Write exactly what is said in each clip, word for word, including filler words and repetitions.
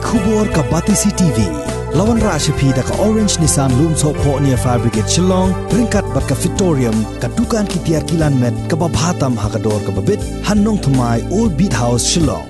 Khubor ka Batesi T V. La wanrah sha phi da ka Orange Nissan Lumsohphoh near Fire Brigade Shillong, ryngkat bad ka Fitorium, ka dukan ki tiar kilan met kaba bha tam ha ka dor kaba bit, ha Nongthymmai, Old Beat House, Shillong.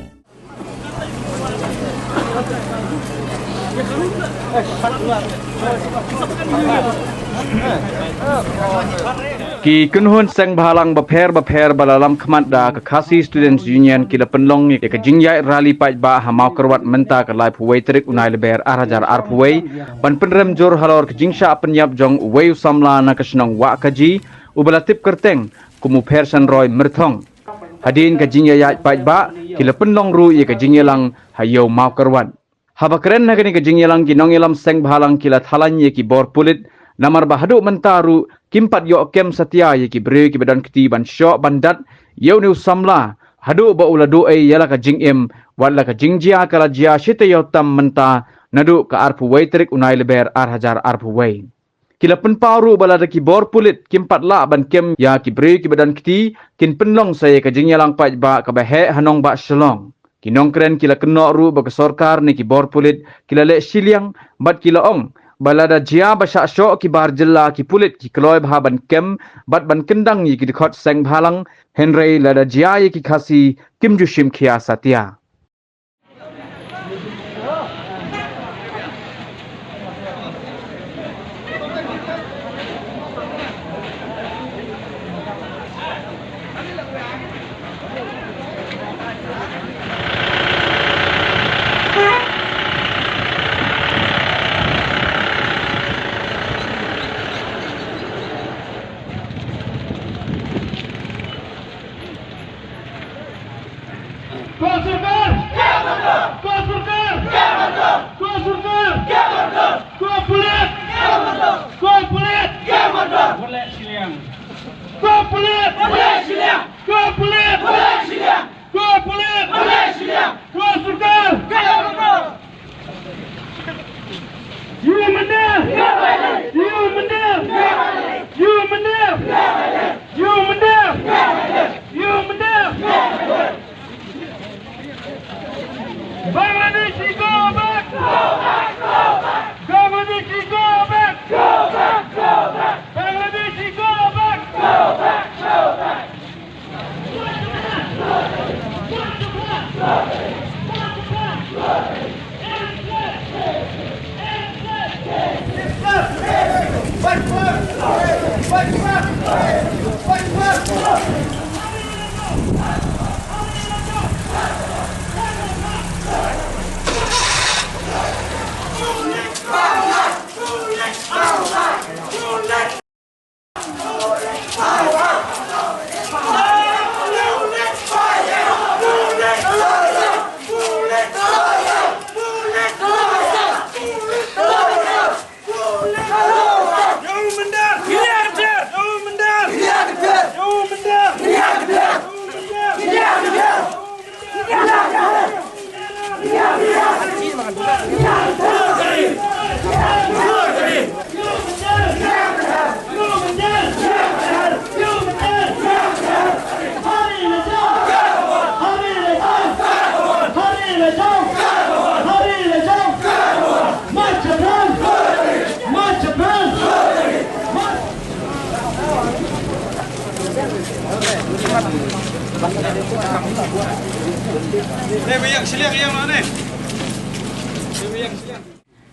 Ki kynhun seng bhalang bapher bapher ba la lam khmat da ka Khasi Students Union ki la pynlong ïa ka jingïaid rally paidbah ha Mawkyrwat mynta ka laiphew wei tarik u Nailyber ar hajar arphew wei, ban pynrem jur halor ka jingshah pynïap jong uwei u samla na ka shnong Wahkaji, uba la tip kyrteng kum u Pherson Roy Myrthong. Hadien ka jingïaid paidbah, ki la pynlong ruh ïa ka jingïalang ha Ïew Mawkyrwat. Haba kren ha kane ka jingïalang, ki nongïalam seng bhalang ki la thalan ïa ki bor pulit, namar ba haduh mynta ruh kim pat ïoh kem satia ïa ki briew kiba don kti ban shoh ban dat ïa une u samla, haduh ba u la duh ei ïa la ka jingim, wat la ka jingjia ka la jia shi taïew tam mynta, naduh ka arphew wei tarik u Nailyber ar hajar arphew wei. Ki la pynpaw ruh ba lada ki bor pulit kim pat lah ban kem ïa ki briew kiba don kti, kin pynlong sa ïa ka jingïalang paidbah kaba heh ha nongbah Shillong. Ki nongkren ki la kynnoh ruh ba ka sorkar ne ki bor pulit ki la leh shiliang, bad ki la ong ba lada jia ba shah shoh ki bar jylla, ki pulit ki kloi bha ban kem bad ban kyndang ïa ki dkhot seng bhalang, hynrei lada jia ïa ki Khasi kim ju shim khia satia. Ko sorkar! Ko sorkar! Ko sorkar! Ko pulit! Ko pulit! Ko pulit! Ko pulit! Ko pulit! Ko pulit! Ko sorkar! Ïew mynder! Ïew mynder! Ïew mynder! Ïew mynder! Ïew mynder! Bangladeshi, go back! Bangladeshi, go back! Bangladeshi, go back!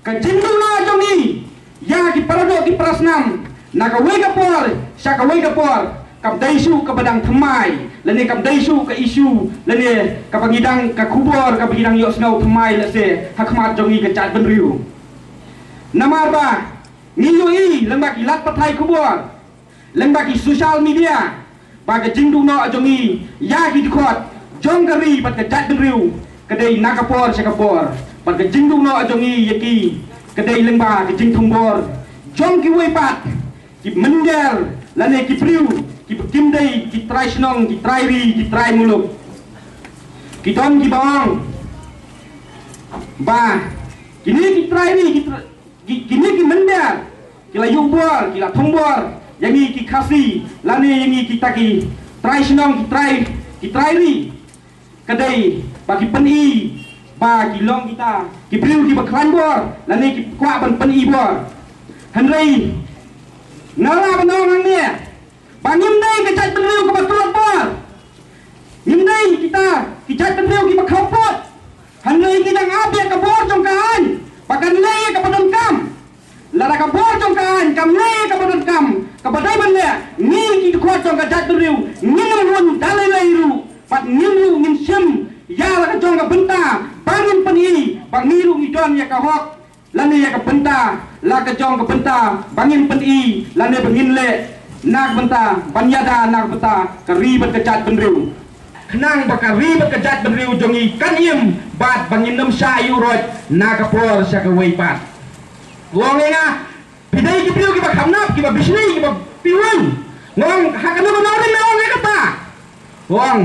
Ka jingduna jong ngi ïa ki paradoh ki parasnam na kawei ka por sha kawei ka por kam dei shuh kaba dang thymmai, lane kam dei shuh ka issue, lane kaba ngi dang, ka khubor kaba ngi dang ïohsngew thymmai lehse ha khmat jong ngi ka jaitbynriew. Namar ba ngi ïohi lyngba ki lad pathai khubor, lyngba ki social media, ba ka jingduh noh jong ngi ïa ki dkhot jong ka ri bad ka jaitbynriew ka dei na ka por sha ka por, bad ka jingduh noh jong ngi ïa ki ka dei lyngba ka jingthombor jong kiwei pat ki mynder lane ki briew kiba kim dei ki trai shnong, ki trai ri, ki trai muluk. Ki don kiba ong ba kine ki trai ri, ki tra-, ki, kine ki mynder ki la ïuh bor, ki la thombor ïa ngi ki Khasi lane ïa ngi kita ki trai shnong, ki trai, ki trai ri. Ka dei ba ki pyni Ba ki long kita ki briew kiba khlaiñ bor lane ki kwah ban pyni bor. Hynrei nga lah ban ong hangne ba ngim dei ka jaitbynriew kaba tlot bor. Ngim dei kita ki jaitbynriew kiba kham put. Hynrei ngi dang ap ïa ka bor jong ka aiñ ba kan leh ïa kaba donkam. Lada ka bor jong ka aiñ kam leh ïa kaba donkam, kaba dei ban leh, ngi ki dkhot jong ka jaitbynriew ngin ym hun da lei lei ruh, bad ngim ruh ngin shim ïa la ka jong ka bynta ba ngin pyni ba ngi ruh ngi don ïa ka hok lane ïa ka bynta, la ka jong ka bynta ba ngin pyni lane ba ngin leh na ka bynta ban ïada na ka bynta ka ri bad ka jaitbynriew. Khnang ba ka ri bad ka jaitbynriew jong ngi kan im bad ba ngin ym shah ïuh roit na ka por sha kawei pat. Nga ong ïa nga, phi dei ki briew kiba kham nap, kiba bishni, kiba piwin. Nga ong ha kano kano ruh nga ong ïa kata. Nga ong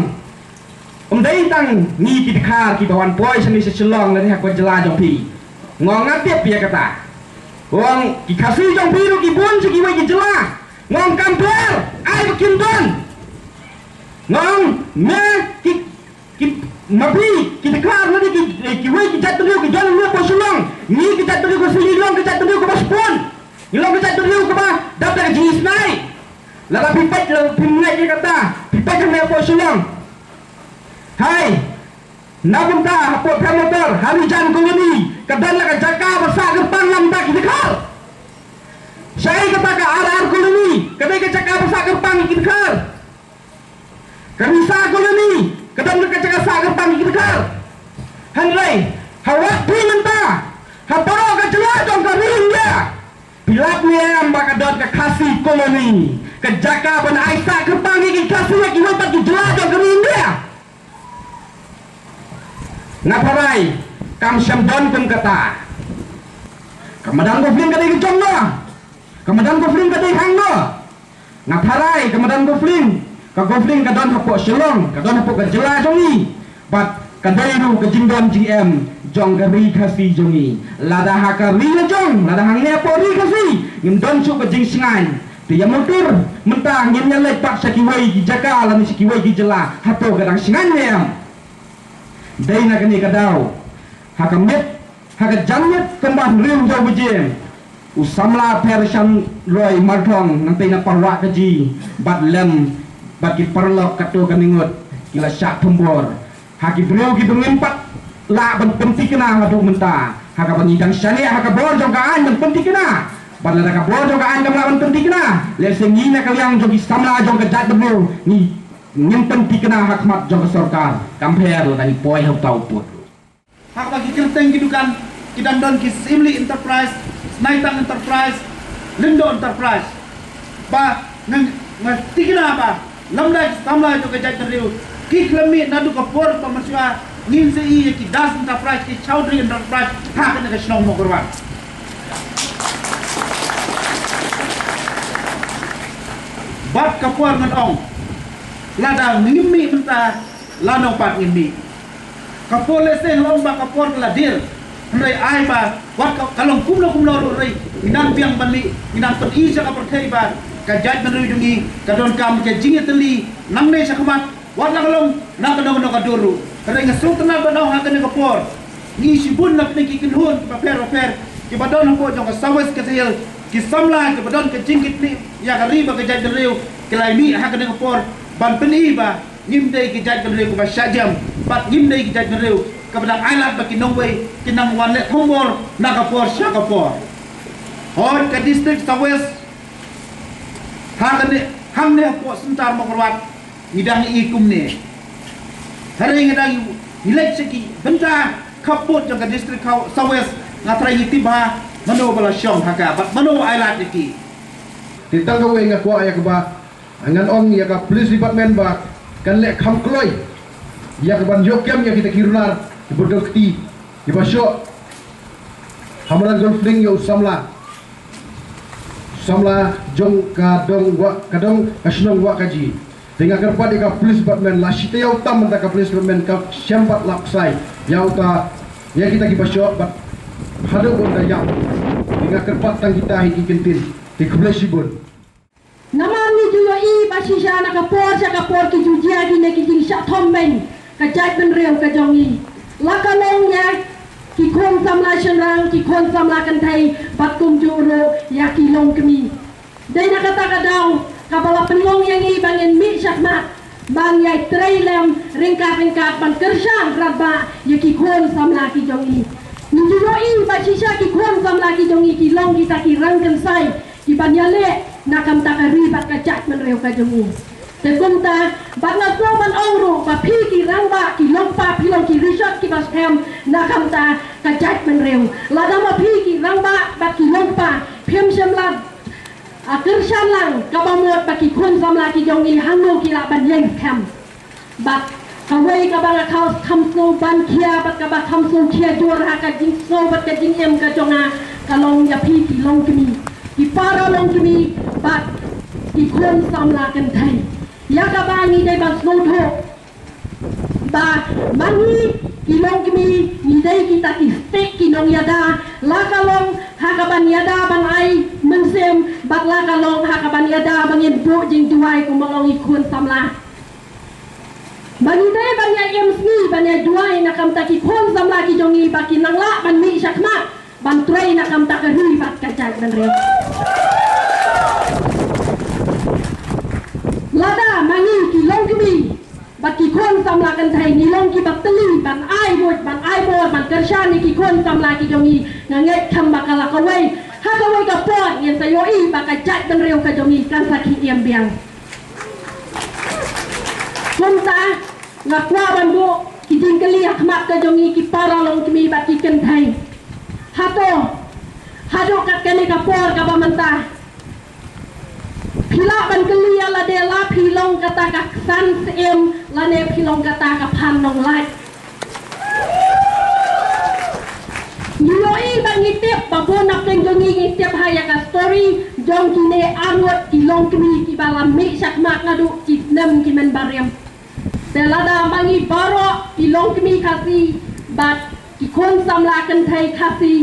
ym dei tang ngi ki dkhar kiba wan poi shane sha Shillong lane ha ka jylla jong phi. Nga ong nga tip ïa kata. Nga ong ki Khasi jong phi ruh ki bun sha kiwei ki jylla. Nga ong kam pher, ai ba kin don. Nga ong me ki, ki, ma phi ki dkhar lane ki, eh, kiwei ki jaitbynriew ki don hapoh Shillong. Ngi ki jaitbynriew ka Shillong, ki jaitbynriew kaba shibun. Ngi long ki jaitbynriew kaba dap da ka jingisnei. Lada phi peit, lada phim ngeit ïa kata, phi peit hangne hapoh Shillong. Hai, na bynta hapoh Pyrmont, ha Rijan Colony ka don la ka jaka ba sah kyrpang na bynta ki dkhar. Shaei kata ka R R Colony ka dei ka jaka ba sah kyrpang ïa ki dkhar. Ka Risa Colony ka don ka jaka sah kyrpang ïa ki dkhar. Hynrei ha wat phi mynta ha baroh ka jylla jong ka ri India, phi lap ne em ba ka don ka Khasi Colony, ka jaka ban ai sah kyrpang ïa ki Khasi ha kiwei pat ki jylla jong ka ri India? Nga tharai kam shym don kum kata. Ka madan Gofling ka dei ka jong no? Ka madan Gofling ka dei hangno? Nga tharai ka madan Gofling, ka Gofling ka don hapoh Shillong, ka don hapoh ka jylla jong ngi. Bad ka dei ruh ka jingdon jingem jong ka ri Khasi jong ngi. Lada ha ka ri la jong, lada hangne hapoh ri Khasi ngim don shuh ka jingshngaiñ, te ïa mutdur mynta ngin ïa leit pat sha kiwei ki jaka lane sha kiwei ki jylla hato ka dang shngaiñ ne em? Dei na kane ka daw, ha ka miet, ha ka janmiet kumba hynriew baje, u samla Phersham Roy Marthong nangtei na Parwah Kaji bad lem bad ki paralok katto katne ngut ki la shah thombor ha ki briew kiba ngim pat lah ban pynthikna haduh mynta, ha kaba ngi dang shaniah ha ka bor jong ka aiñ ban pynthikna. Bad lada ka bor jong ka aiñ kam lah ban pynthikna, lehse ngi na ka liang jong ki samla jong ka jaitbynriew ngi ngin pynthikna ha khmat jong ka sorkar, kam pher lada ngi poi ha uta u pud. Ha kaba ki kyrteng ki dukan ki dang don ki Syiemlieh Enterprise, Snaitang Enterprise, Lyngdoh Enterprise. Ba nga, nga thikna ba lymda ki samla jong ka jaitbynriew ki khlem mih naduh ka por ba mynshuwa ngin sa ïohi ïa ki Das Enterprise, ki Chowdhury Enterprise ha kane ka shnong Mawkyrwat. Bad ka por ngan ong, lada ngim mih mynta, lano pat ngin mih? Ka por lehse nga ong ba ka por ka la dier. Hynrei ai ba wat ka, ka long kumno kumno ruh hynrei ngi nang biang ban mih, ngi nang pyni sha ka pyrthei ba ka jaitbynriew jong ngi ka donkam ka jingïatylli nangne sha khmat. Wat la ka long na kano kano ka dur ruh. Hynrei nga sngewtynnat ban ong ha kane ka por, ngi shibun na pdeng ki kynhun kiba pher ba pher kiba don hapoh jong ka South West Khasi Hills, ki samla kiba don ka jingkitkhlieh ïa ka ri bad ka jaitbynriew, ki la mih ha kane ka por ban pyni ba ngim dei ki jaitbynriew kiba shah jem bad ngim dei ki jaitbynriew kiba dang ailad ba ki nongwei kin nang wan leh thombor na ka por sha ka por. Hooid, ka district South West, ha kane, hangne hapoh Synshar Mawkyrwat ngi dang ïohi kumne. Hynrei ngi dang ïohi leit sha ki bynta khappud jong ka district South West, nga tharai ngi tip bha mano ba la shong ha ka bad mano ba ailad ïa ki. Te tang kawei nga kwah ïa kaba ngan ong ïa ka police department ba kan leh kham kloi ïa ka ban ïoh kem ïa kita ki runar kiba dang kti kiba shoh ha madan Golf Link ïa u samla, samla jong ka dong Wah, ka dong ka shnong Wahkaji. Te nga kyrpad ïa ka police department, la shi taïew tam mynta ka police department kam shym pat lap ksai ïa uta, ïa kita kiba shoh bad haduh ba un da ïap. Te nga kyrpad tang kita hi ki kyntien. Te khublei shibun. Namar ngi ju ïohi ba shisha na ka por sha ka por ki ju jia kine ki jingshah thombeiñ ka jaitbynriew ka jong ngi. La ka long ïa ki khun samla shynrang, ki khun samla kynthei, bad kumjuh ruh ïa ki longkmie. Dei na kata ka daw kaba la pynlong ïa ngi ba ngin mih shakhmat ban ïai trei lem ryngkat ryngkat ban kyrshan radbah ïa ki khun samla ki jong ngi. Ngi ju ïohi ba shisha ki khun samla ki jong ngi ki long kita ki rangkynsai kiban ïaleh na ka bynta ka ri bad ka jaitbynriew ka jong ngi. Te kumta, bad nga kwah ban ong ruh ba phi ki rangbah, ki longkpa, phi long ki rishot kiba skhem na ka bynta ka jaitbynriew. Lada ma phi ki rangbah bad ki longkpa phim shym la, ah, kyrshan lang, kaba mut ba ki khun samla ki jong ngi hangno ki lah ban ïeng skhem. Bad kawei kaba nga kham, kham sngewbha ban khia, bad kaba kham sngewbha khia jur ha ka jingsngew bad ka jingim ka jong nga, ka long ïa phi ki longkmie, ki para longkmie, bad ki khun samla kynthei. Ïa kaba ngi dei ban sngewthuh ba ma ngi ki longkmie ngi dei kita ki stick ki nongïada, la ka long ha kaban ïada ban ai mynsiem, bad la ka long ha kaban ïada ba ngin buh jingduwai kum ba long ki khun samla. Ba ngi dei ban ïai im sngi ban ïai duwai na ka bynta ki khun samla ki jong ngi ba kin nang lah ban mih shakhmat ban trei na ka bynta ka ri bad ka jaitbynriew. Lada ma ngi ki longkmie bad ki khun samla kynthei ngi long kiba tylli ban ai buit, ban ai bor, ban kyrshan ïa ki khun samla ki jong ngi, nga ngeit kham ba ka la kawei ha kawei ka por ngin sa ïohi ba ka jaitbynriew ka jong ngi kan sa khih im biang. Kumta nga kwah ban buh ki jingkylli ha khmat ka jong ngi ki para longkmie bad ki kynthei. Hato haduh kat kane ka por kaba mynta phi lah ban kylli ïa lade la phi long kata ka ksan syiem lane phi long kata ka phan nonglait? Ngi ïohi ba ngi tip ba bun na pdeng jong ngi ngi tip ha ïa ka story jong kine arngut ki longkmie kiba la mih shakhmat naduh ki snem ki mynbarim. Te lada ma ngi baroh ki longkmie Khasi bad ki khun samla kynthei Khasi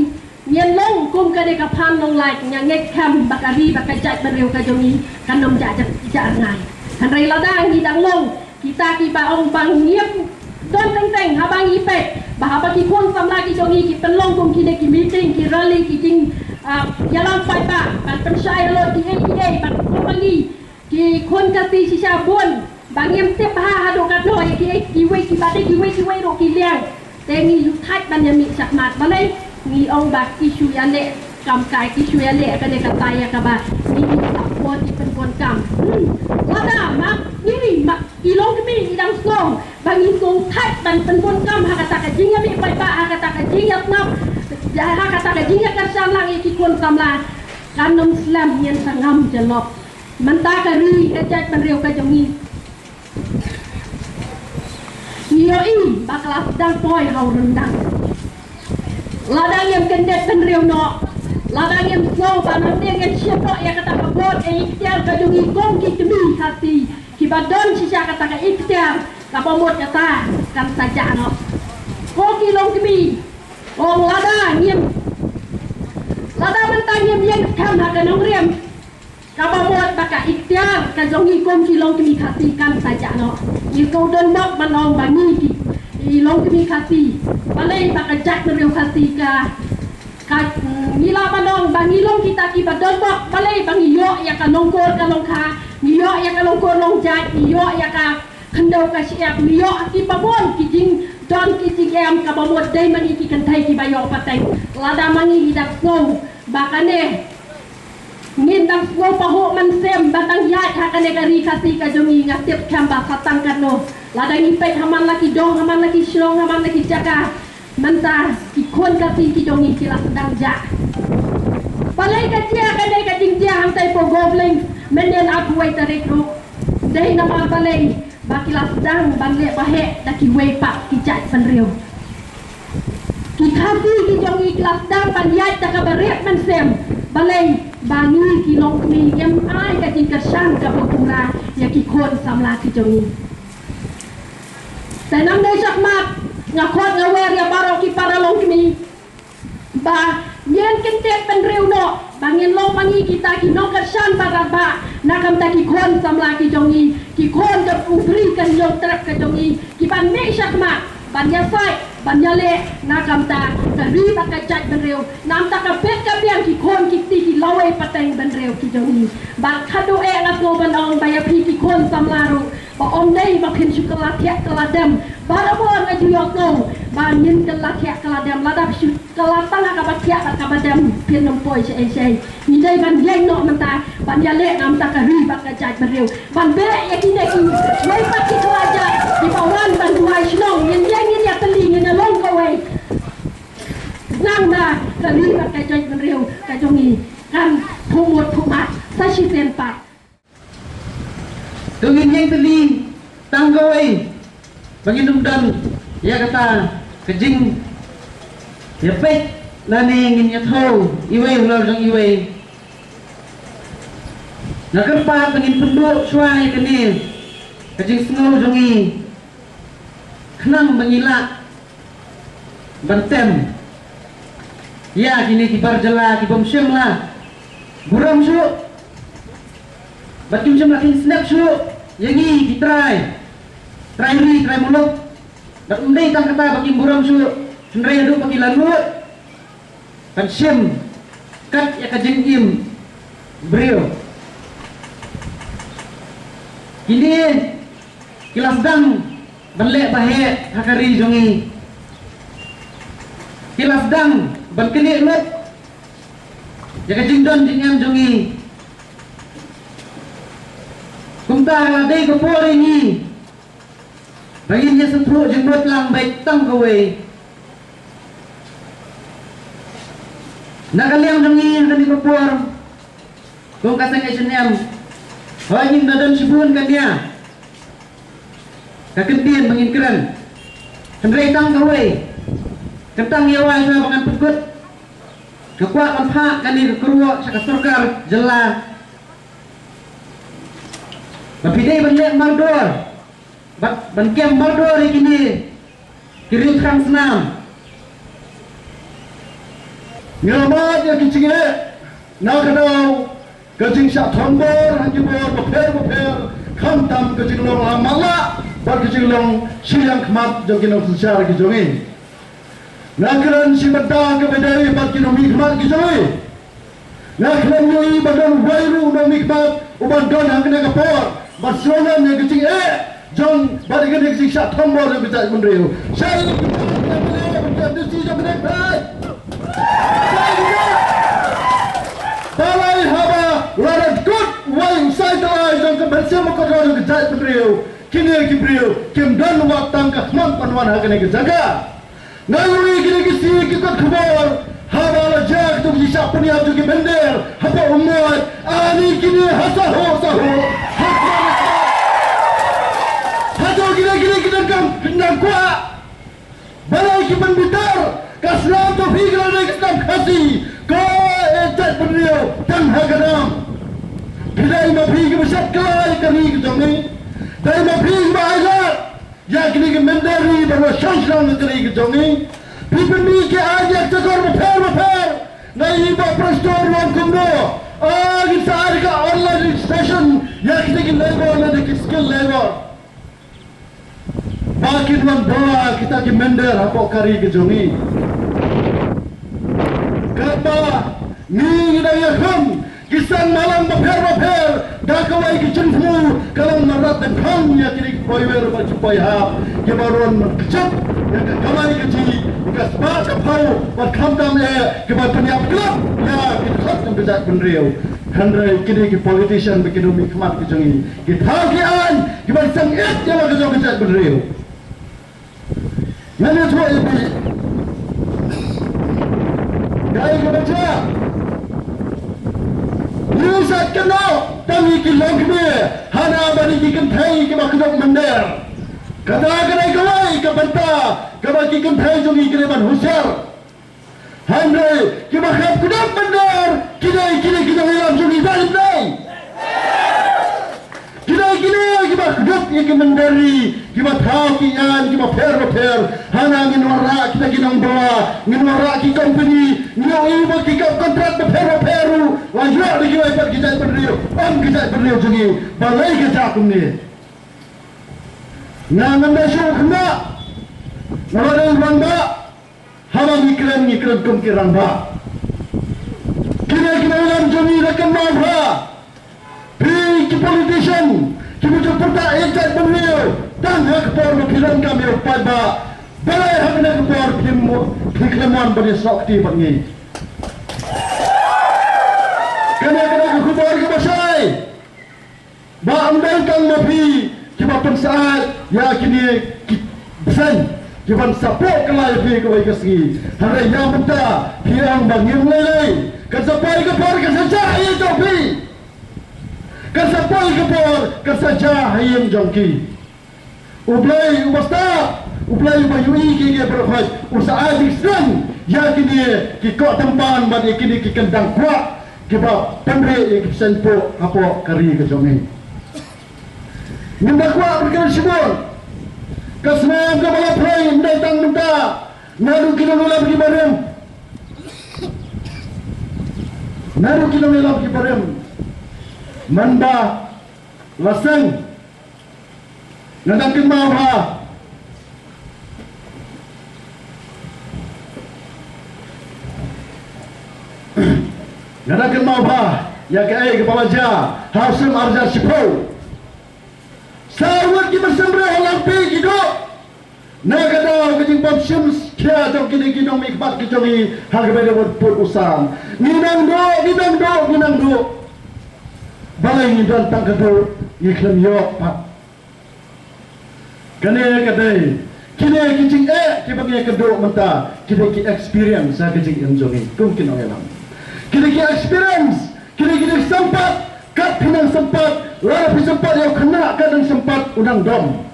ngin long kum kane ka phan nonglait, nga ngeit kham ba ka ri bad ka jaitbynriew ka jong ngi kan ym jah, jah, jah rngai. Hynrei lada ngi dang long kita kiba ong ba ngim don teng teng, haba ngi peit ba haba ki khun samla ki jong ngi ki pynlong kum kine ki meeting, ki rally, ki jing, ah, ïalam paidbah ban pynshai halor kiei kiei, ban pynlong ba ngi ki khun Khasi shisha bun ba ngim tip bha haduh katno ïa kiei kiwei kiba dei, kiwei kiwei ruh ki liang. Te ngi ju thait ban ïa mih shakhmat, balei? Ngi ong ba ki shu ïaleh kam kai, ki shu ïaleh kane katai ïa kaba ngi, ngi support, ngi pynbun kam. Hmm. Lada ma ngi, ma ki longkmie ngi dang sngew ba ngi sngew thait ban pynbun kam ha kata ka jingïamih paidbah, ha kata ka jingïasngap, ha kata ka jingïakyrshan lang ïa ki khun samla, kan ym slem, ngin sa ngam jyllop. Mynta ka ri, ka jaitbynriew ka jong ngi, ngi ïohi ba ka la sdang poi ha u ryndang. Lada ngim kyndit bynriew noh, lada ngim sngew ba mynta ngin shim noh ïa kata ka bor, ïa ka iktiar ka jong ngi kum ki kmie Khasi kiba don shisha, kata ka iktiar kaba mut kata kan sa jah noh. Ko ki longkmie, ong lada ngim, lada mynta ngim ïeng skhem ha ka nongrim, kaba mut ba ka iktiar ka jong ngi kum ki longkmie Khasi kan sa jah noh. Ngi shu don bok ban ong ba ngi ki, ki longkmie Khasi, balei ba ka jaitbynriew Khasi ka, ka, mm, ngi lah ban ong ba ngi long kita kiba don bok, balei ba ngi ïoh ïa ka longkur ka longkha, ngi ïoh ïa ka longkur longjait, ngi ïoh ïa ka khyndew ka shyiap, ngi ïoh kiba bun ki jingdon ki jingem, kaba mut dei ma ngi ki kynthei kiba ïoh pateng. Lada ma ngi ngi dang sngew ba kane, ngin dang sngew pahuh mynsiem ban dang ïaid ha kane ka ri Khasi ka jong ngi, nga tip kham ba sa tang katno. Lada ngi peit ha man la ki dong, ha man la ki shnong, ha man la ki jaka, mynta ki khun Khasi ki jong ngi ki la sdang jah. Balei ka jia kane ka jingjia hangtai Pogo Bling mynnin arphew wei tarik ruh? Dei namar balei ba ki la sdang ban leh baheh da kiwei pat ki jaitbynriew? Ki Khasi ki jong ngi ki la sdang ban ïaid da kaba rit mynsiem. Balei ba ngi ki longkmie ngim ai ka jingkyrshan kaba pura ïa ki khun samla ki jong ngi? Te namar shakhmat nga khot nga wer ïa baroh ki para longkmie ba ngin kyntiew bynriew noh ba ngin long ma ngi kita ki nongkyrshan ba radbah na ka bynta ki khun samla ki jong ngi, ki khun ka u bri ka hynñiew trep ka jong ngi, kiban mih shakhmat ban ïasaid Ban ïaleh na ka bynta ka ri bad ka jaitbynriew, na ka bynta ka bit ka biang ki khun ki kti ki lawei pateng bynriew ki jong ngi. Bad khatduh eh nga sngew ban ong ba ïa phi ki khun samla ruh, ba ym dei ba phin shu kylla thiah kylla dem. Barabor nga ju ïohsngew ba ngin kylla thiah kylla dem, lada phi shu kylla tang ha kaba thiah bad kaba dem, phin ym poi shaei shaei. Ngi dei ban ïeng noh mynta ban ïaleh na ka bynta ka ri bad ka jaitbynriew. Ban beh ïa kine kiwei pat ki khlajat kiba wan ban duwai shnong, ngin ïeng ngin ïa tylli, ngin ïa long kawei. Khnang ba ka ri bad ka jaitbynriew ka jong ngi kan phuh mut phuh mat sa shisien pat. To ngin ïeng tylli tang kawei ba ngin ym don ïa kata ka jingïapeit lane ngin ïathuh iwei halor jong iwei. Nga kyrpad ba ngin pynduh shuwa ïa kane ka jingsngew jong ngi khnang ba ngi lah ban tem ïa kine ki bar jylla ki bym shym la burom shuh bad kim shym la kheiñ snep shuh ïa ngi ki trai, trai ri, trai muluk. Bad ym dei tang kata ba kim burom shuh, hynrei haduh ba ki la nud ban shim kat ïa ka jingim briew. Kine ki la sdang ban leh ba heh ha ka ri jong ngi. Ki la sdang ban knieh lut ïa ka jingdon jingem jong ngi. Kumta la dei ka por ïa ngi ba ngin ïa sngewthuh jingmut lang beit tang kawei. Na ka liang jong ngi ha kane ka por, kum ka seng H N M, hooid ngim da don shibun ka nia ka kyntien ba ngin kren. Hynrei tang kawei, kyntang ïa wai shuwa ba ngan pynkut, nga kwah ban phah kane ka kyrwoh sha ka sorkar jylla ba phi dei ban leh mardor, ban, ban kem mardor ïa kine ki riew thrang snam. Ngi la mad ïa ki jingeh na ka daw ka jingshah thombor ha ki bor bapher bapher, khamtam ka jinglong lamala bad ka jinglong shiliang khmat jong ki nongsynshar ki jong ngi. Nga kren shi bynta kaba ïadei bad ki nongmihkhmat ki jong ngi. Nga khlem ïohi ba don uwei ruh u nongmihkhmat uban don ha kane ka por ban sngewthuh ïa ka jingeh jong, bad ïa kane ka jingshah thombor jong ka jaitbynriew. Shah ïa ka jingeh jong ka jaitbynriew. Balei haba la dep kut uwei u saitalai jong ka mynsiem bakordor jong ka jaitbynriew, kine ki briew kim don wat tang ka khmat ban wan ha kane ka jaka. Nga ïohi kine ki sngi ki kot khubor, haba la jia kito ki shah pynïap jong ki mynder hapoh Umnoi, ani kine ha Saho Saho. Hato kine kine ki donkam pynïap kwah? Balei ki pynbitar? Ka snam jong phi ka la dei ka snam Khasi. Ko e jaitbynriew tang ha ka nam. Phi dei ma phi kiba shad kylla ïa ka ri ka jong ngi. Dei ma phi kiba ai lad ïa kine ki mynder ri ban wan shong shnong ha ka ri ka jong ngi. Phi pynmih ki aiñ ïa ki jakor bapher bapher. Nga ïohi Bah Prestone u ong kumno, ah, ngin sa ai ka online registration ïa kine ki labour lane ki skilled labour ba kin wan bawa kita ki mynder hapoh ka ri ka jong ngi. Katba ngi ngi dang ïakhun ki seng malang bapher bapher da kawei ka jingthmu ka long marwat dang khang ïa kine ki poiwer bad ki poihap kiba rung kjat ïa ka kamai kajih, ïa ka spah ka phew bad khamtam eh kiba pynïap khlad ïa ki dkhot jong ka jaitbynriew. Hynrei kine ki politician bad ki nongmihkhmat ki jong ngi ki thaw ki aiñ kiban seng ïeit ïa la ka jong ka jaitbynriew. Ngan ïathuh ïa phi. Kaei kaba jia? Ngi sa kynnoh tang ïa ki longkmie hana bad ïa ki kynthei kiba kdup mynder. Kata ka dei kawei ka bynta kaba ki kynthei jong ngi ki dei ban husiar. Hynrei kiba kham kdup mynder ki dei kine ki nongïalam jong ngi, dei ne em dei? Ki dei kine kiba kdup ïa ki mynder ri, kiba thaw ki aiñ kiba pher bapher. Hana ngin wanrah kita ki nongbawa, ngin wanrah ki company, ngin ïohi ba ki kap kontrak bapher bapher ruh la ïoh da kiwei pat ki jaitbynriew, ym ki jaitbynriew jong ngi. Balei ka jia kumne? Nga ngam da shu khynnah. Nga la dei rangbah, haba ngi kren, ngi kren kum ki rangbah. Kine ki nongïalam jong ngi, da kynmaw bha. Phi ki politician kiba ju pyrta ïa ka jaitbynriew tang ha ka por ba phi donkam ïa u paidbah. Balei ha kane ka por phi mo-, phi khlem wan ban ïasoh kti bad ngi? Kane, kane ka khubor kaba shai. Ba ym dei tang ma phi kiba pynsyaid ïa kine ki bseiñ kiban sa pok kylla ïa phi kawei ka sngi. Hynrei ïa mynta phi ong ba ngim lei lei. Kan sa poi ka por kan sa jah ïa jong phi. Kan sa poi ka por kan sa jah ha ïing jong ki. U Blei uba stad, U Blei uba ïohi kiei kiei baroh khoit, u sa ai jingsneng ïa kine ki koh tympan bad ïa kine ki kyndang kwah kiba pynrieh ïa ki bseiñ pok hapoh ka ri ka jong ngi. Ngim da kwah ban kren shibun. Ka snam kaba la plie ym dei tang mynta. Naduh ki nongïalam kiba rim. Naduh ki nongïalam kiba rim. Man ba la seng. Nga dang kynmaw bha. Nga dang kynmaw bha ïa kaei kaba la jia ha u snem ar hajar shiphew. Sa wut ki mynsiem briew ha Langpih ki duh. Na ka daw ka jingbym shim khia jong kine ki nongmihkhmat ki jong ngi ha kaba ïadei bad pud u sam. Ngi nang duh, ngi nang duh, ngi nang duh. Balei ngi don tang ka duh, ngi khlem ïoh pat. Kane ka dei, kine ki jingeh kiba ngi ïakynduh mynta, ki dei ki experience ha ka jingim jong ngi kum ki nongïalam. Ki dei ki experience, ki dei ki dei sympat, kat phi nang sympat, lada phi sympat ïa u khynnah kat nang sympat u nang dom.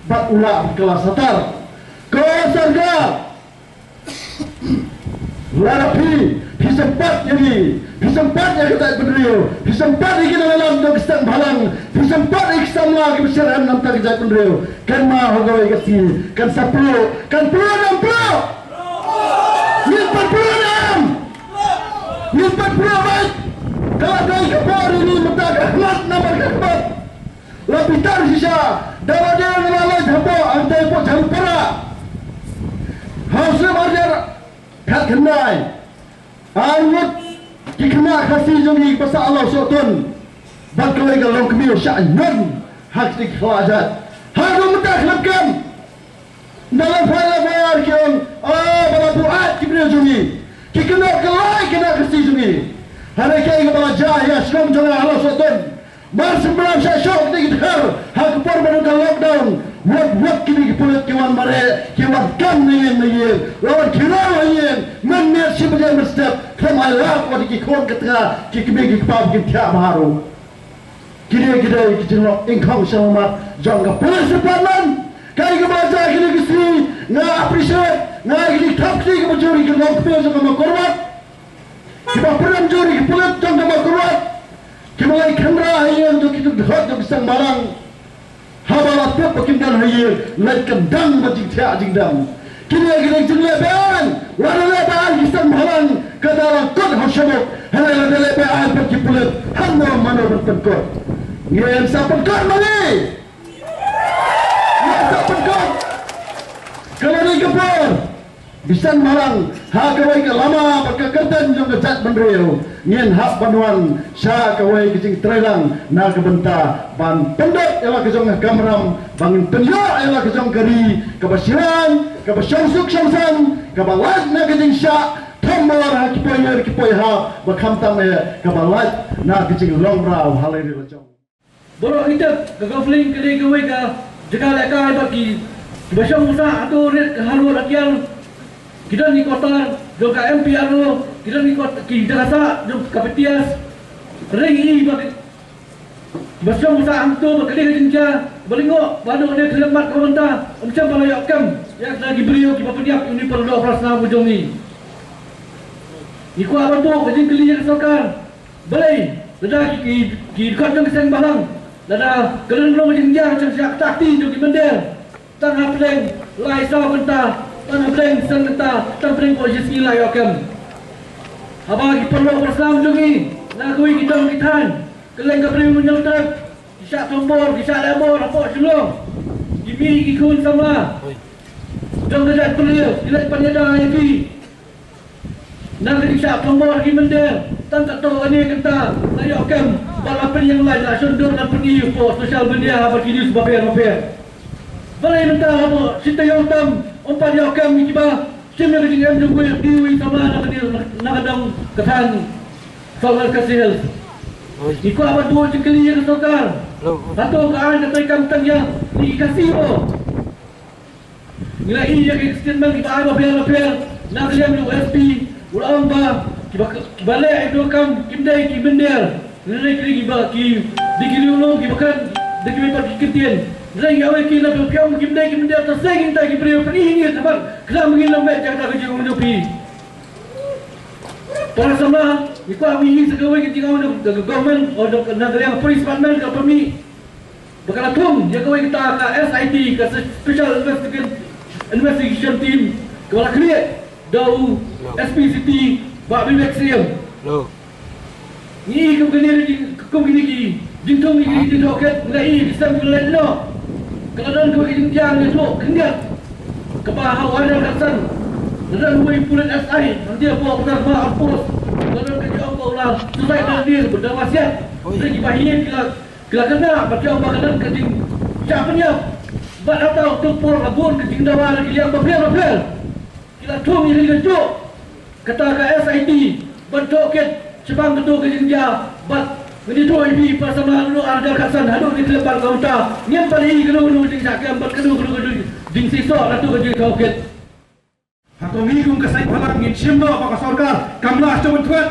Bad u lah kylla satar. Ko sorkar, lada phi, phi sympat ïa ngi, phi sympat ïa ka jaitbynriew, phi sympat ïa ki nongïalam jong ka seng bhalang, phi sympat ïa ki samla kiba shyrkhei na ka bynta ka jaitbynriew. Kynmaw ha kawei ka sngi kan sa pluh, kan pluh ne em pluh? Ngin pynpluh ne em? Ngin pynpluh beit. Ka la dei ka por ïa ngi mynta ka khmat namar ka khmat. La bitar shisha da lade nga la leit hapoh hangtei hapoh Jharipara. Ha u snem ar hajar khatkhyndai, ar ngut ki khynnah Khasi jong ngi kiba sah law sohtun bad kawei ka longkmie shah ñion ha ki khlaw jait. Haduh mynta khlem kem. Nalor phi la bar ki ong, ah, ba la buaid ki briew jong ngi. Ki kynnoh kylla ki khynnah Khasi jong ngi. Hynrei kaei kaba la jia ha shnong jong nga ha Lawsohtun. Mar symbai shah shoh ki dkhar ha ka por ba don ka lockdown. Wat wat kine ki pulit ki wan mareh, ki wan kam na ïing na ïing. La wan khiraw ha ïing, mynmiet shi baje mynstep. Khlem ai lad wat ki khun ki tnga, ki kmie ki kpa ba kin thiah bha ruh. Kine ki dei ki jinglong ingkhong sha mat jong ka police department. Kaei kaba jia kine ki sngi, nga appreciate, nga ai kine ki thap kti kiba jur ïa ki longkmie jong ka Mawkyrwat, kiba pynrem jur ïa ki pulit jong ka Mawkyrwat, kiba leit khynra ha ïing jong ki dkhot jong ki seng bhalang. Haba la tip ba kim don ha ïing, leit kyndang bad jingthiah jingdem. Kine ki dei ki jingleh be-aiñ. Lada leh be-aiñ ki seng bhalang, ka dei la kut ha u shabuk. Hynrei lada leh be-aiñ bad ki pulit, hangno mano ban pynkut? Ngin sa pynkut ma ngi. Ngin sa pynkut. Ka la dei ka por, ki seng bhalang, ha kawei ka lama bad ka kyrteng jong ka jaitbynriew, ngin hap ban wan sha kawei ka jingtreilang na ka bynta ban pyndep ïa la ka jong ka kamram, ba ngin pynïoh ïa la ka jong ka ri kaba shngaiñ, kaba shongsuk shongsaiñ, kaba lait na ka jingshah thombor ha ki poiñer ki poihap, ba khamtam eh kaba lait na ka jinglong mraw ha la ri la jong. Baroh ngi tip ka Golf Link ka dei kawei ka jaka lehkai bad ki, kiba shong sah hato rit ka Harwood Akyal. Ki don ki quarter jong ka M P R O, ki don ki quart-, ki jaka sah jong ka P T S. Hynrei ngi i ba ki, ba shong sah hangto ba ka dei ka jingjia ba lyngngoh ba haduh ne khlem mat ka bynta, ym shym ba la ïoh kem ïa kita ki briew kiba pynïap ïa une u parador prasnam u jong ngi. Ngi kwah ban buh ka jingkylli ïa ka sorkar. Balei lada ki, ki, ki dkhot jong ki seng bhalang, lada ka don ka jingjia, ka jingshah kti jong ki mynder, tang hapdeng lai saw kynta, tang hapdeng san kynta, tang hapdeng ko shi sngi la ïoh kem? Haba ki paralok prasnam jong ngi na kawei ki dong ki thaiñ, kylleng ka Bri Hynñiewtrep, ki shah thombor, ki shah lehbor hapoh Shillong, ki mih ki khun samla. Jong ka jaitbynriew, ngi leit ban ïada ïa phi na ka jingshah pynbor ki mynder. Tang katto katne kynta la ïoh kem ba la pynïeng lait, la shon dur, la pyni hapoh social media, ha ki news bapher bapher. Balei mynta hapoh shi taïew tam ym pat ïoh kem ïa kiba shim ïa ka jingim jong uwei pa uwei u samla na ka dong ka thaiñ South West Khasi Hills? Ngi kwah ban buh jingkylli ïa ka sorkar. Hato ka aiñ ka treikam tang ïa ngi ki Khasi mo? Ngi la ïohi ïa ki statement kiba ai bapher bapher na ka liang jong u S P, u la ong ba kiba, kiba leh ïa ka kam kim dei ki mynder. Lehse ki, kiba ki, dei ki riewlum kiba kren, dei kiba pat ki ktien. Lehse ngi ong ïa ki, lada phi ong kim dei ki mynder, to sa ïa kita ki briew, pyni ïa ngi, namar khnang ba ngin lyngngoh ïa kata ka jingong jong phi. Para samla, ngi kwah ban ïohi sa kawei ka jingong jong ka government, o jong ka, na ka liang police department, ka pynmih ba ka la thung ïa kawei kata ka S I T, ka Special Investigation, Investigation Team, kaba la khlieh da u S P City, Bah Vivek Syiem. Ngi kum kine ki jing, kum kine ki jingthung, kine ki jingtohkit, nga i ki sem ki leit noh. Ka la don kawei ka jingjia ïathuh khyndiat, kaba ha u Ardal Khatsan la don uwei u pulit S I, hangtei hapoh Uttar Khmer Outpost, la don ka jingong ba u la suicide, da lade, da wasiat. Te kiba ïeit ki la, ki la kynnoh bad ki ong ba ka don ka jingshah pynïap. Bad hata uto u por la bun ka jingdawa na ki liang bapher bapher. Ki la thung ïa ka jingïajuh kata ka S I T ban tohkit shaphang kato ka jingjia, bad ngan ïathuh ïa phi para samla, naduh Ardal Khatsan haduh ne khlem pat ka mynta, ngim pat i kano kano ka jingshah kem bad kano kano ka jing, jingseisoh na kato ka jingtohkit. Hato ngi kum ka seng bhalang ngin shim noh ba ka sorkar kam lah shuh ban thwet?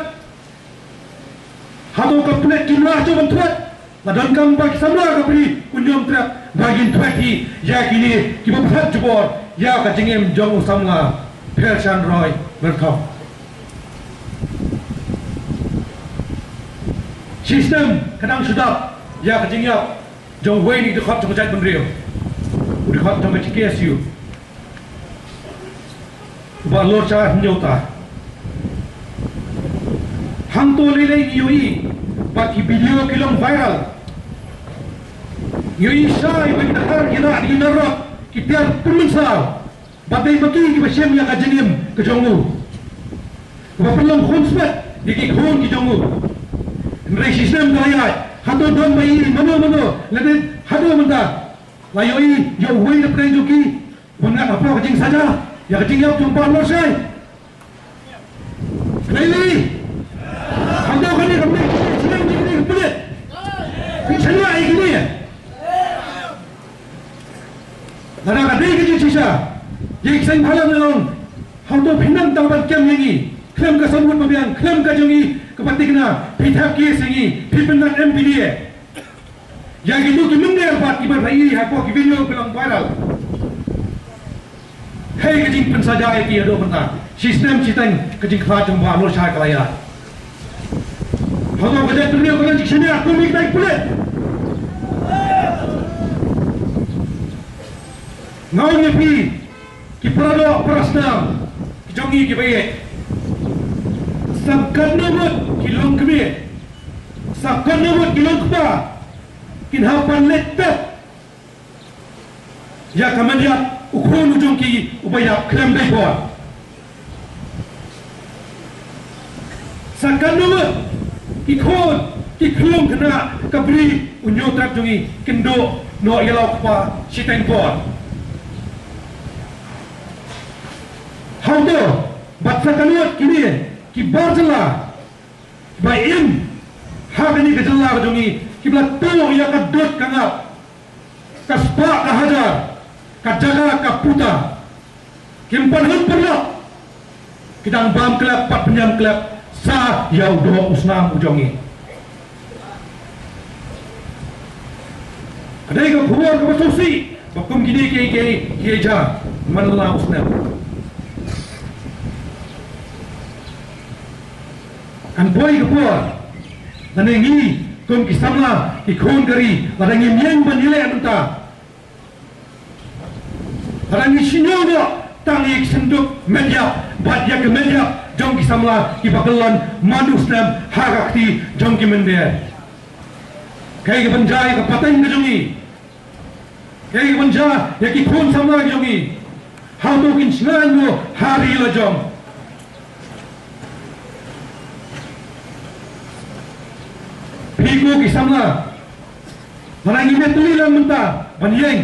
Hato ka pulit kim lah shuh ban thwet? La donkam ba ki samla ka bri, u Hynñiewtrep, ba ngin thwet hi ïa kine kiba pynthut jubor ïa ka jingim jong u samla Phershah Roy Myrthong. Shi snem ka dang shu dap ïa ka jingïap jong uwei na ki dkhot jong ka jaitbynriew, u dkhot jong ka J K S U, u Bah Lorshai Hynñiewta. Hangto lei lei ngi ïohi ba ki video ki long viral. Ngi ïohi shai ba ki dkhar ki la, ki narok ki tiar pynmynsaw. Bad dei ma ki kiba shim ïa ka jingim ka jong u, ba pynlong khun spet ïa ki khun ki jong u. Hynrei shi snem ka la ïaid, hato don ba i mano mano, lane haduh mynta la ïohi ïa uwei na pdeng jong ki ban ngat hapoh ka jingsaja ïa ka jingïap jong u Bah Lorshai? Khlei lei. Hato kane ka mih, kane ka mih, kane ka mih. Phi shaniah ïa kine. Lada ka dei ka jingshisha, ïa ki seng bhalang ngi ong, hato phi nang tang ban kem ïa ngi khlem ka sawdong babiang, khlem ka jong ngi kaba thikna, phi thep case ïa ngi, phi pynngat M P D A. Ïa kito ki mynder pat kiba phi ïohi hapoh ki video ki long viral. Hei ka jingpynsaja ïa ki haduh mynta. Shi snem shiteng ka jingkhlad jong u Bah Lorshai ka la ïaid. Hato ka jaitbynriew ka la jingshaniah kum ïa ki pulit? Nga ong ïa phi, ki para doh para snam, ki jong ngi kiba ïeit, sa katno ngut ki longkmie, sa katno ngut ki longkpa kin hap ban leit tep ïa ka mynïap u khun u jong ki uba ïap khlem dei por. Sa katno ngut ki khun ki khyllung khynnah ka bri u Hynñiewtrep jong ngi kin duh noh ïa la u kpa shiteng por. Hato bad sa katno ngut kine ki bar jylla ba im ha kane ka jylla ka jong ngi kiba la tuh ïa ka dud ka ngap, ka spah ka hajar, ka jaka ka puta, kim pat hun pyrlok, ki dang bam klep pat pynïam klep sa ïa u doh u snam u jong ngi. Ka dei ka khubor kaba sngewsih ba kum kine kiei kiei ki ïa jia man la u snem. Kan poi ka por lane ngi kum ki samla ki khun ka ri, lada ngim ïeng ban ïaleh mynta, lada ngi shu ñiew noh tang ïa ki synduk met ïap bad ïa ki met ïap jong ki samla kiba kyllon man u snem ha ka kti jong ki mynder, kaei kaban jia ïa ka pateng ka jong ngi? Kaei kaban jia ïa ki khun samla ki jong ngi? Hato kin shngaiñ mo ha ri la jong? Phi ko ki samla, lada ngi ïa tylli lang mynta ban ïeng,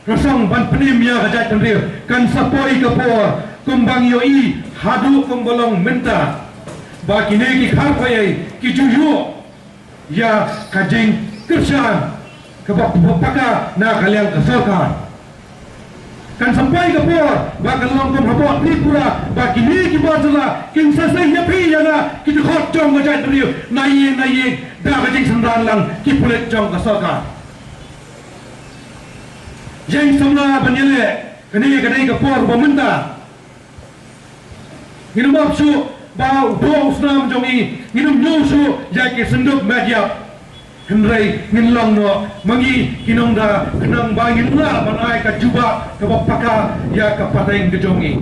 rasong ban pynim ïa ka jaitbynriew, kan sa poi ka por kumba ngi ïohi haduh kumba long mynta, ba kine ki kharpaiei ki ju ïoh ïa ka jingkyrshan kaba paka na ka liang ka sorkar. Kan sa poi ka por ba kan long kum hapoh Tripura, ba kine ki bar jylla kin sa sei ïa phi ïa nga ki dkhot jong ka jaitbynriew, na ïing na ïing, da ka jingsynran lang ki pulit jong ka sorkar. Ïeng samla ban ïaleh, kane ka dei ka por ba mynta. Ngin ym ap shuh ba u doh u snam jong ngi, ngin ym ñiew shuh ïa ki synduk met ïap. Hynrei ngin long noh ma ngi ki nongda, khnang ba ngin lah ban ai ka jubab kaba paka ïa ka pateng ka jong ngi.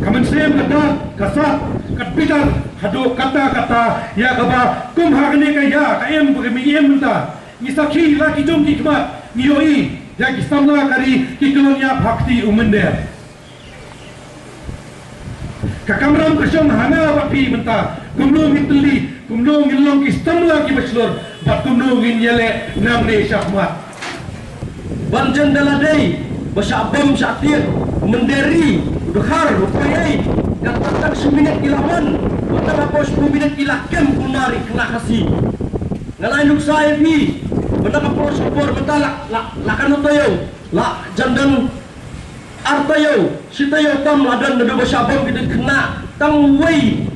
Ka mynsiem ka dak, ka sat, ka bitar haduh katta katta ïa kaba kum ha kane ka ïa ka im ba ka mi im mynta. Ngi sakhi la ki jong ki khmat, ngi ïohi ïa ki samla ka ri ki kyllon ïap ha kti u mynder. Ka kamram ka shong ha nga bad phi mynta, kumno ngin tylli, kumno ngin long ki samla kiba shlur, bad kumno ngin ïaleh nangne shakhmat. Ban jan da la dei ba shah bom shah tied, mynder ri, u dkhar, u paiei, katba tang shi minit ki la wan, ba tang hapoh shiphew minit ki la kem kumne ri khynnah Khasi. Nga la ai nuksa ïa phi ba na ka por sha por mynta la, la, la katno taïew, la jan don ar taïew, shi taïew tam la don naduh ba shah bom ki dei khynnah tang uwei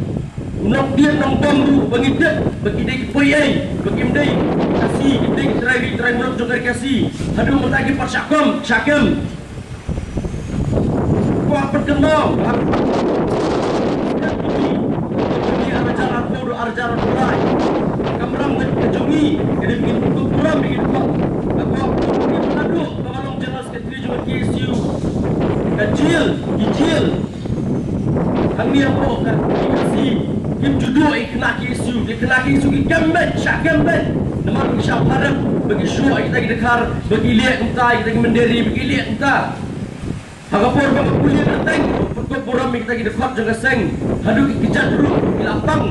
u nongtied nongbom ruh ba ngi tip ba ki dei ki paiei, ba kim dei Khasi, kim dei ki trai ri trai muluk jong ka ri Khasi. Haduh mynta ki pat shah kem, shah kem. Kwah pynkynmaw, ha, ar hajar arphew, ar hajar arphew lai, ka kamram ka jong ngi ka dei ban pynkup burom ïa ki dkhot. Nga kwah pynkynmaw naduh ba nga long General Secretary jong ka K S U, ka jil, ki jil, hangne hapoh ka Khasi, kim ju duh ïa ki khynnah K S U, ki khynnah K S U ki kem beit, shah kem beit. Namar ki shah pharap ba ki shu ïa kita ki dkhar, ba ki leh kumta ïa kita ki mynder ri, ba ki leh kumta. Ha ka por ba ka pule kyrteng, pynkup burom ïa kita ki dkhot jong ka seng, haduh ki kjat ruh ki la pang.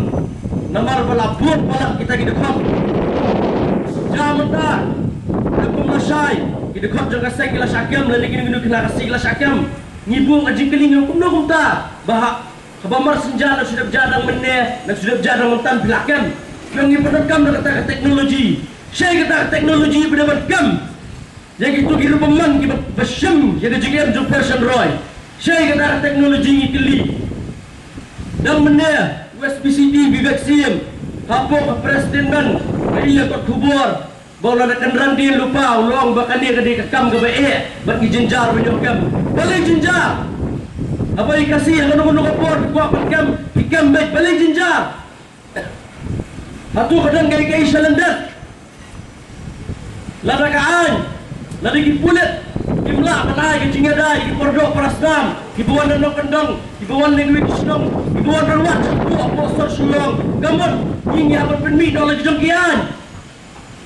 Namar ba la bud palat kita ki dkhot. Ïa mynta, da kum lashai, ki dkhot jong ka seng ki la shah kem, lane kino kino ki khynnah Khasi ki la shah kem. Ngi buh ka jingkylli, ngi ong kumno kumta ba ha, haba mar synja, na shu dep ja dang mynne, na shu dep ja dang mynta phi la kem. Ngi ong ngi pyndonkam da kata ka teknoloji. Shaei kata ka teknoloji ba dei ban kem ïa kito ki ruh bymman kiba shim ïa ka jingim jong u Pyrshah Roy? Shaei kata ka teknoloji, ngi kylli. Dang mynne u S P C T Vivek Syiem, hapoh ka press statement, ka ïa ka khubor ba u la da kynran dien lypa, u la ong ba kane ka dei ka kam kaba eh bad ki jynjar ban ïoh kem. Balei jynjar? Haba i Khasi ha kano kano ka por ki kwah ban kem, ki kem beit, balei jynjar? Hato ka don kaei kaei sha lyndet? Lada ka aiñ, lada ki pulit kim lah ban ai ka jingïada ïa ki paradoh parasnam kiba wan na nongkyndong, kiba wan na kiwei ki shnong, kiba wan ban wad shapoh, hapoh sor Shillong, ka mut ngi, ngi hap ban pynmih noh la ki jong ki aiñ.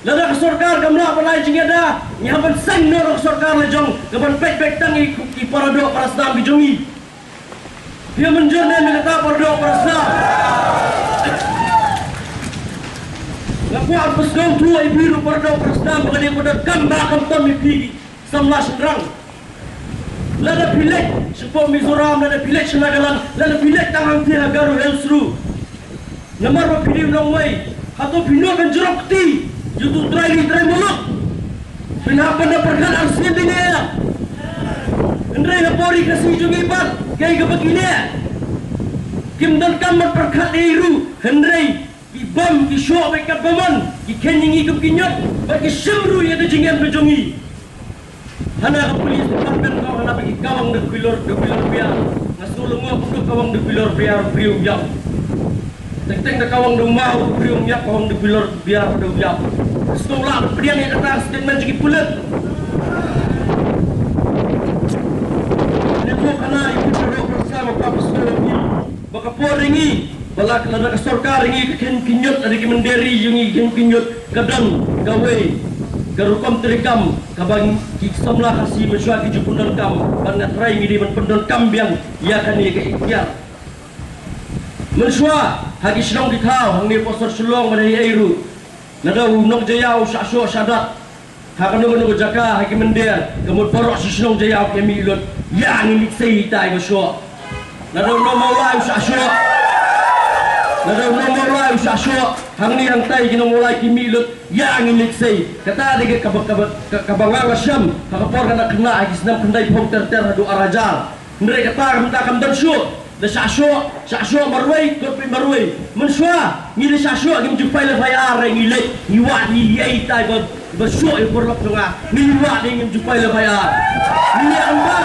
Lada ka sorkar kam lah ban ai jingïada, ngi hap ban seng noh na ka sorkar la jong, ka ban peit beit tang ïa ki paradoh parasnam ki jong ngi. Phi mynjur ne em ïa kata paradoh parasnam? Nga kwah ban pynsngewthuh ïa phi ruh paradoh parasnam, ba ka dei ka dei kam ba kam tam ïa phi ki samla shynrang. Lada phi leit shapoh Mizoram, lada phi leit sha Nagaland, lada phi leit tang hangtei ha Garo Hills ruh, namar ba phi dei u nongwei, hato phi nud ban jrong kti ïa uto u trai ri trai muluk? Phin hap ban da pyrkhat arsien ne em? Hynrei hapoh ri Khasi jong ngi pat, kaei kaba ki leh, kim donkam ban pyrkhat ei ruh, hynrei ki bam, ki shoh beit katba mon, ki kheiñ ïa ngi kum ki ñiut, bad ki shim ruh ïa ka jingim ka jong ngi. Hana ka police department ka ong hana ba ki kawang da bilor, da bilor biar. Nga sngew lyngngoh kumno kawang da bilor biar u briew ïap. Teng teng da kawang da u maw u briew ïap, kawang da bilor biar da u ïap. Nga sngew lah ban pdiang ïa kata ka statement jong ki pulit. Ngi buh khana ïa ki paradoh parasnam, ba ka por ïa ngi, ba la, lada ka sorkar ïa ngi ka kheiñ ki ñiut, lada ki mynder ri ïa ngi ka kheiñ ki ñiut, ka don kawei ka rukom treikam kaba ki samla Khasi mynshuwa ki ju pyndonkam, bad nga trai ngi dei ban pyndonkam biang ïa kane ka ikhtiar. Mynshuwa ha ki shnong ki thaw hangne hapoh sor Shillong bad ha ei ei ruh, lada u nongjaïaw u shah shoh shah dat ha kano kano ka jaka ha ki mynder, ka mut baroh shi shnong jaïaw ki mih lut, ïa ngi leit sei ita iba shoh. Lada u nong Mawlai u shah shoh, lada u nong Mawlai u shah shoh hangne hangtai, ki nong Mawlai ki mih lut, ïa ngi leit sei. Kata dei kaba, kaba, kaba nga nga shem ha ka por ka na khynnah ha ki snem khyndai phew ter ter haduh ar hajar. Hynrei kata ka mynta kam don shuh. Da shah shoh, shah shoh marwei, kot peit marwei. Mynshuwa ngi da shah shoh, ngim ju file F I R, ngi leit ngi wad, ngi ïai tai ba, ba shoh ïa u paralok jong nga. Ngi wad, ngim ju file F I R. Ngi leh kumta.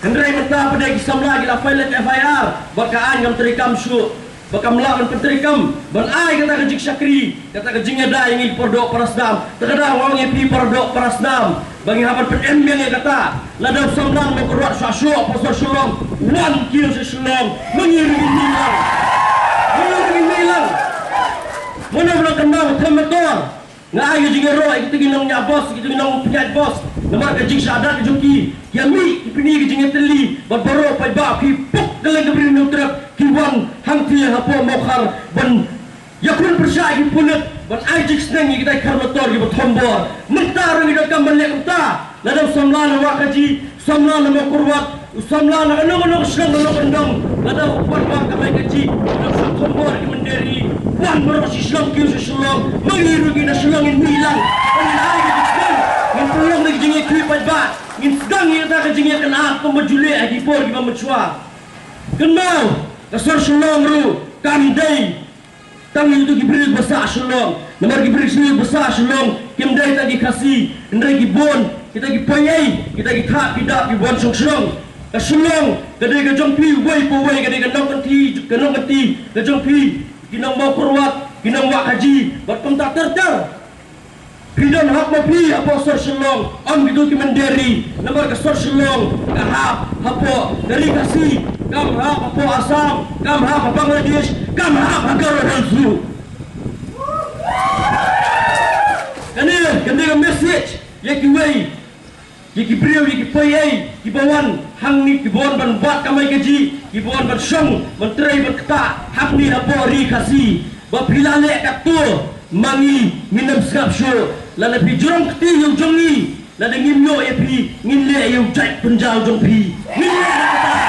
Hynrei mynta pat de ki samla ki la file F I R bad ka aiñ kam treikam shuh, ba kam lah ban pyntreikam ban ai kata ka jingshakri, kata ka jingïada ïa ngi para doh para snam. Te ka daw nga ong ïa phi para doh para snam ba ngi hap ban pynim biang ïa kata. Lada u samla Mawkyrwat u shah shoh hapoh sor Shillong, wan kiew sha Shillong, ma ngi ruh ngin mih lang. Ma ngi ruh ngin mih lang. Mano ba la kynmaw ba them motor? Nga ai ka jingïaroh ïa kita ki nongñiah bos, kita ki nongpynïaid bos. Namar ka jingshah dat ka jong ki, ki ïa mih, ki pyni ka jingïatylli bad baroh paidbah, ki pok kylleng ka Bri Hynñiewtrep, ki wan hangtei hapoh Mawkhar ban ïakhun pyrshah ïa ki pulit ban ai jingsneng ïa kita ki khar motor kiba thombor. Mynta ruh ngi donkam ban leh kumta. Lada u samla na Wahkaji, u samla na Mawkyrwat, u samla na kano kano ka shnong kano ka kyndong, lada u kwah ban kamai kajih, u dang shah thombor ki mynder ri, wan baroh shi shnong kiew sha Shillong, ma ngi ruh ngi na Shillong ngin mih lang. Ngin ai ka jingkyrmen, ngin pynlong da ka jingïakhih paidbah, ngin sdang ïa kata ka jingïakynad kumba ju leh ha ki por kiba mynshuwa. Kynmaw, ka sor Shillong ruh kam dei tang ïa kito ki briew ba sah Shillong. Namar ki briew sniew ba sah Shillong kim dei tang ki Khasi, hynrei ki bun, kita ki poi ei, kita ki thap ki dap, ki bun shong shnong. Ka Shillong ka dei ka jong phi uwei pa uwei, ka dei ka nongkynti, ka nongkynti ka jong phi, ki nong Mawkyrwat, ki nong Wahkaji bad kumta ter ter. Phi don hok ma phi hapoh sor Shillong, ym kito ki mynder ri. Namar ka sor Shillong ka hap hapoh ka ri Khasi, kam hap hapoh Assam, kam hap ha Bangladesh, kam hap ha Garo Hills ruh. Kane, kane ka message ïa kiwei, ïa ki briew, ïa ki poi ei kiba wan hangne, kiba wan ban wad kamai kajih, kiba wan ban shong, ban trei, ban ktah hangne hapoh ri Khasi. Ba phi la leh katto, ma ngi ngin ym sngap shuh. Lada phi jrong kti ïa u jong ngi, lada ngim ïoh ïa phi, ngin leh ïa u jait pynjaw jong phi. Ngin leh ïa kata.